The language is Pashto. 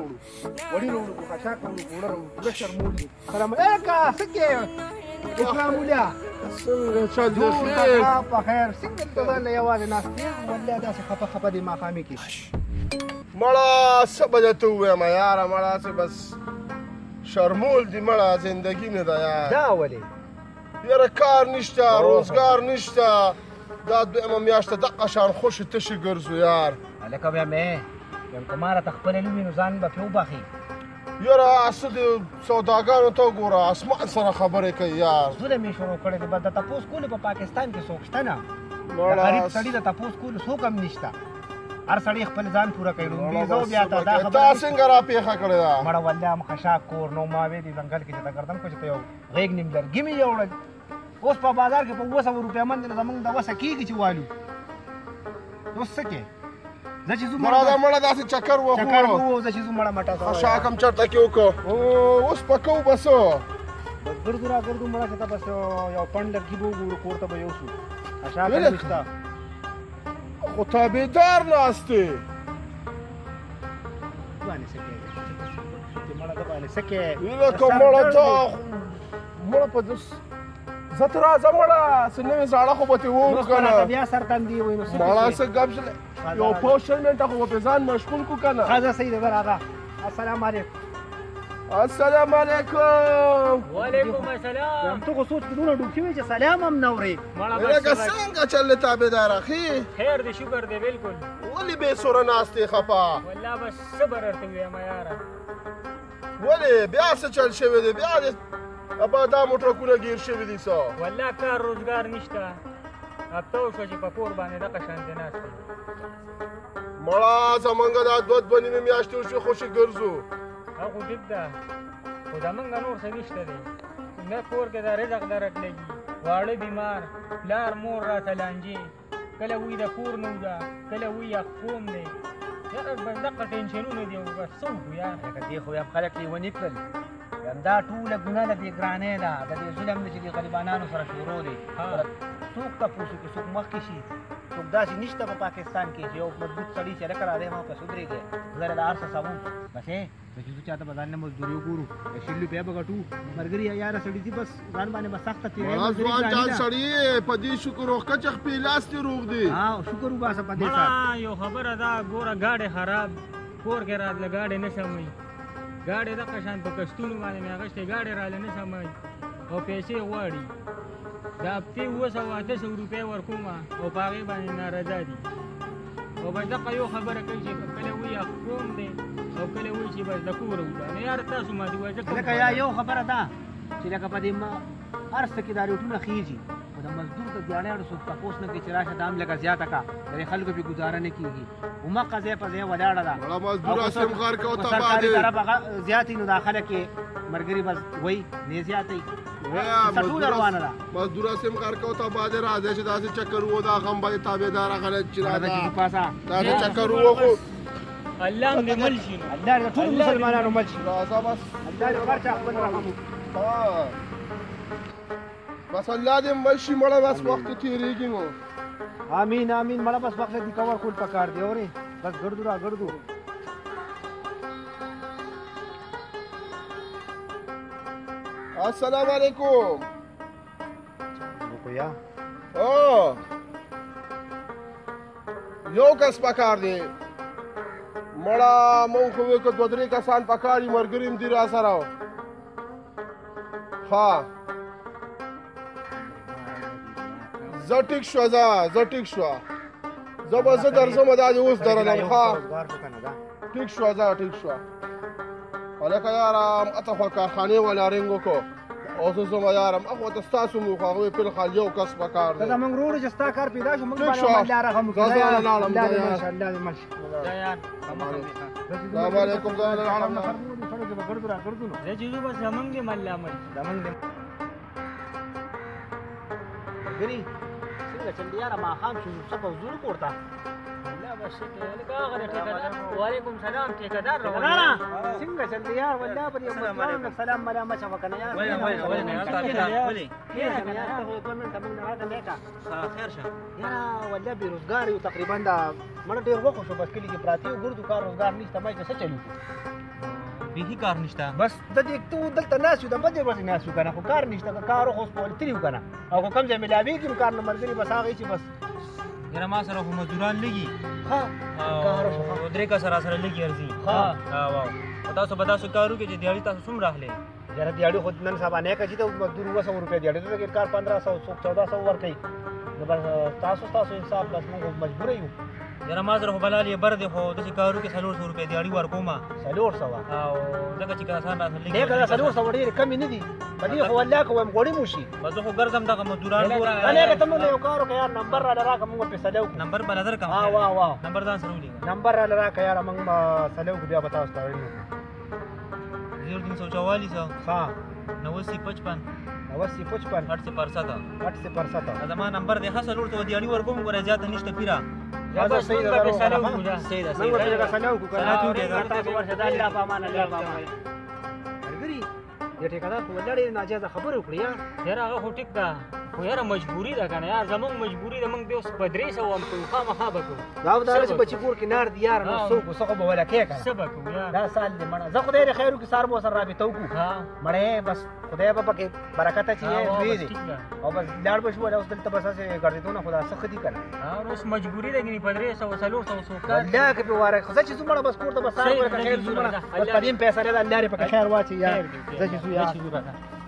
راوړو؟ وړي راوړو، خشاک راوړو، ګوړه راوړو، پوره شرمول دي. سلام علیکم، څه کې اسلام الله؟ څنګه چل دی؟ خیر په خیر. څنګه ته ځان له یوازې ناست یې؟ والله داسې خفه خفه دی ماښامي کې. مړه څه به درته ووایم یاره، مړه څه بس شرمول دي مړه، زندګي مې ده یار. دا ولې؟ یاره کار نشته، روزګار نشته، دا دویمه میاشت دقه شان خوشې تشې ګرځو یار. هلکه بیا مې یم که ما راته خپله نه وي نو ځان به پرې وبخښي. یاره څه د سوداګانو ته وګوره، اسمان سره خبرې کوي یار. ظلم یې شروع کړی دی. بس د تپوس کولو په پاکستان کې څوک شته نه، د غریب سړي د تپوس کولو څوک هم نشته. هر سړی خپل ځان پوره کوي. لومبي زه بیا ته دا خبره تا څنګه را پېښه کړې ده؟ مړه والله هم خشاک کور نو ما وې دې ځنګل کې چې ته ګرځم کو چې ته یو غېږ نیم لرګي مې یوړل. اوس په بازار کې په 700 روپۍ من دی، زمونږ د وسه کېږي چې والو. اوس څه کې؟ زه چې ځو مړه مړه داسې چکر وهو، چکر وهو. زه چې ځو مړه مټه خشاک هم چېرته کې وکړو، اوس پکو بس بس ګرځو را ګرځو مړه چې ته بس یو پنډ لرګي به وګورو، کور ته به یوسو. خشاک هم نشته. خو تابعدار ناست دی. باندې څه کوې؟ مړه د باندې څه کوې؟ لکه مړه ته مړه په دس زه ته راځه مړه، څه نوې زاړه خو به ترې وورو که نه. بیا سر تندې وایي نو څه مړه څه ګپ شلی، یو پوه 20 منټه خو به پرې ځان مشغول کړو که نه. ښه صحیح ده، راځه. السلام علیکم. السلام علیکم. وعلیکم السلام. ته خو سوچ کې دونه ډوب شوی چې سلام هم نه اورې. لکه څنګه چل دی تابعدار اخي؟ خیر دی، شکر دی. بالکل. ولې بې سوره ناست یې خفه؟ والله بس صبر درته ووایم یاره. ولې بیا څه چل شوی دی؟ بیا دې ابا دا موټرکونه ګیر شوي دي څه؟ والله کار روزګار نشته، هفته وشوه چې په کور باندې دغه شان دی ناست یم. مړه زمونږ دا دوه دوه نیمې میاشتې وشوې خوشې ګرځو. هغه خو ټیک ده، خو زمونږ نور څه نشته دی. نه کور کې دا رزق درک لګي، واړه بیمار، پلار مور راته لانجې، کله وایي د کور نه وځه، کله وایي یخ کوم دی. یاره بس دغه ټینشنونه دي، بس څه وکړو یار. لکه دې خو یم خلک لیوني کړل. دا ټوله ګناه د دې ګرانۍ ده، د دې ظلم دی چې دې غریبانانو سره شروع دی. څوک تپوس وکړي، څوک مخکې شي، څوک داسې نشته په پاکستان کې چې یو مضبوط سړی چې لکه راځی ما پسې ودرېږي، زه له هر څه سموم. بس زه چې ځو چاته به ځان نه مزدوري وګورو، 20 روپۍ به ګټو. ملګري یاره سړي ځي بس ځان باندې به سخته تېروي. مړه ځوان جان سړی یې، په دې شکر وکړه چې خپې لاس دې روغ دی. ها شکر وباسه په دې سات. مړه یو خبره ده، ګوره ګاډی خراب، کور کې راتله ګاډی نه سموي، ګاډی دغه شان په کشتونو باندې مې اخیستی، ګاډی راله نه سموي او پیسې غواړي. د هفتې 700 800 روپۍ ورکومه او په هغې باندې ناراضه دي. او بس دغه یو خبره کوي چې کله وایي کوم دی او کله وایي چې بس د کوره وځه. نو یاره تاسو ماته ووایئ زه کوم لکه یا یو خبره ده چې لکه په دې هر څه کې دا ریټونه خېږي، خو د مزدور د دیاړیانو څوک تپوس نه کوي چې راشه دا هم لږه زیاته کړه، د دې خلکو پرې ګزاره نه کېږي. هماغه ځای په ځای ولاړه ده. مړه مزدور هسې هم غر کوه تباه سرکاري دی. طرف هغه زیاتي، نو دا خلک یې ملګري بس وایي نه زیاتوي. ټوله روانه ده. مزدور هسې هم غر کوه تباه دی. راځی چې داسې چکر وو، دا غم به دې تابعداره غلط چې مړه راځه. چې پاسه. داسې چکر وو خو الله دې مل شي. نو الله دې ټول مسلمانانو مل شي. راځه بس. الله دې هر چا خپل رحم وکړي. بس الله دې مل شي مړه، بس وخت تېرېږي نو. آمین آمین. مړه بس وخت دې کور کول پکار دی. اورې بس ګرځو را ګرځو. السلام علیکم. یا یو کس پکار دی. مړه مونږ خو ویل که دوه درې کسان پکار دي، ملګري هم دي را سره. ها زه ټیک شوه، زه ټیک شوه، زه به زه درځم، دا دې اوس درلم. ښه ټیک شوه، زه ټیک شوه. هلکه یاره اته خو کارخانې والا رنګ وکړو او زه ځم یاره، هغه ته ستاسو مو خو هغوی فلحال یو کس پکار دی. ته زموږ ورور چې ستا کار پیدا شو، موږ ټیک باندې شوه. الله رحم وکړي. زه ځان لاړم، الله زه دې مل یار. شي، الله دې مل شي. زه یار. السلام علیکم. زه لاړم. زه چې ځو بس زمونږ دې مل مل شي. زموږ دې ملګري څنګه چل دی یاره؟ ماښام شو، څه په ځو کور ته. الله بس ښه کوي. هلکه هغه د ټیکهدار. وعلیکم سلام. ټیکهدار روان ټیکهداره څنګه چل دی یار؟ والله په دې مزدورانو سلام ملامت شوه که نه یار؟ وایه وایه وایه نه تابعدار ولې؟ کښېنه که نه یار، ته خو 2 منټه موږ نه راته لیکه. خیر شه یاره والله بېروزګار یو تقریبا، دا مړه ډېر وخت شو بس کلي کې پراته یو، ګرځو، کار روزګار نشته، ما چې څه چل وکړو؟ بیخي کار نشته. بس د دې ته دلته ناست یو، د بدې ورځې ناست یو که نه، خو کار نشته. که کار خو اوس په تلي یو که نه، او که کوم ځای میلاوېږي نو کار نه ملګري بس هغه چې بس. یاره ما سره خو مزدوران لږي. ښه کار وشو. او درې کسه را سره لږي ارزي. ښه. او تاسو به داسې کار وکړئ چې دیهاړي تاسو څومره اخلئ؟ یاره دیهاړي خو نن سبا نه که چې د مزدور 700 روپۍ دیهاړي ته کار 1500 څوک 1400 ورکوي، نو بس تاسو انصاف، بس موږ مجبوره یو. یاره ما سره خو بلال یې بر دی، خو داسې کار وکړي 400 روپۍ دیهاړي ورکوم. 400؟ او ځکه چې کسان را سره لږي. نه که دا 400 ډېرې کمې نه دي، په دې خو والله که وایم غوړي مو شي. بس زه خو ګرځم دغه مزدوران ګوره. نه که ته موږ یو کار وکړه یار، نمبر راله راکړه، موږ فیصله وکړو. نمبر به له درکړم. ها واه واه. نمبر ځان سره ولیکه. نمبر راله راکړه یاره، موږ به فیصله وکړو، بیا به تاسو ته وړاندې وکړو. 0344 ښه 8955 8955 807 807. زما نمبر دی. ښه 400 دیهاړي ورکوم، ګوره زیاته نشته پیره. بس موږ به فیصله وکړو. صحیح ده. موږ صحیح به ده. فیصله وکړو. سلام وکړئ. تاسو ورشه، د الله په امان، الله په امان. ملګري دې ټیکهدار خو والله ډېرې ناجایزه خبرې وکړې یار. یاره هغه خو ټیک ده، خو یاره مجبوري ده که نه یار، زموږ مجبوري ده. موږ بیا اوس په 300 هم کوو، خامخا به کوو. دا به دا چې بچي کور کې نار دي یار، نو څوک څه خو به ولا کې که نه. څه به کوو یار؟ دا سال دی مړه، زه خدای دې خیر وکړي، سهار به ورسره رابطه وکړو. مړې بس خدای به پکې برکت اچوي، لوی بس دی. ټیک ده. او بس لاړ به شو. اوس دلته بس هسې ګرځېدونه خو دا څه ښه دي که نه. نو اوس مجبوري ده ګنې په 300 400 څوک کار والله که پې واره خو زه چې ځو مړه، بس کور ته بس سهار صحیح ورکه ده، خیر ځو ځو مړه. راځه. بس په دې هم فیصله ده، الله دې پکې خیر واچوي یار. خیر دی، زه چې ځو یار. زه چې ځو راځه.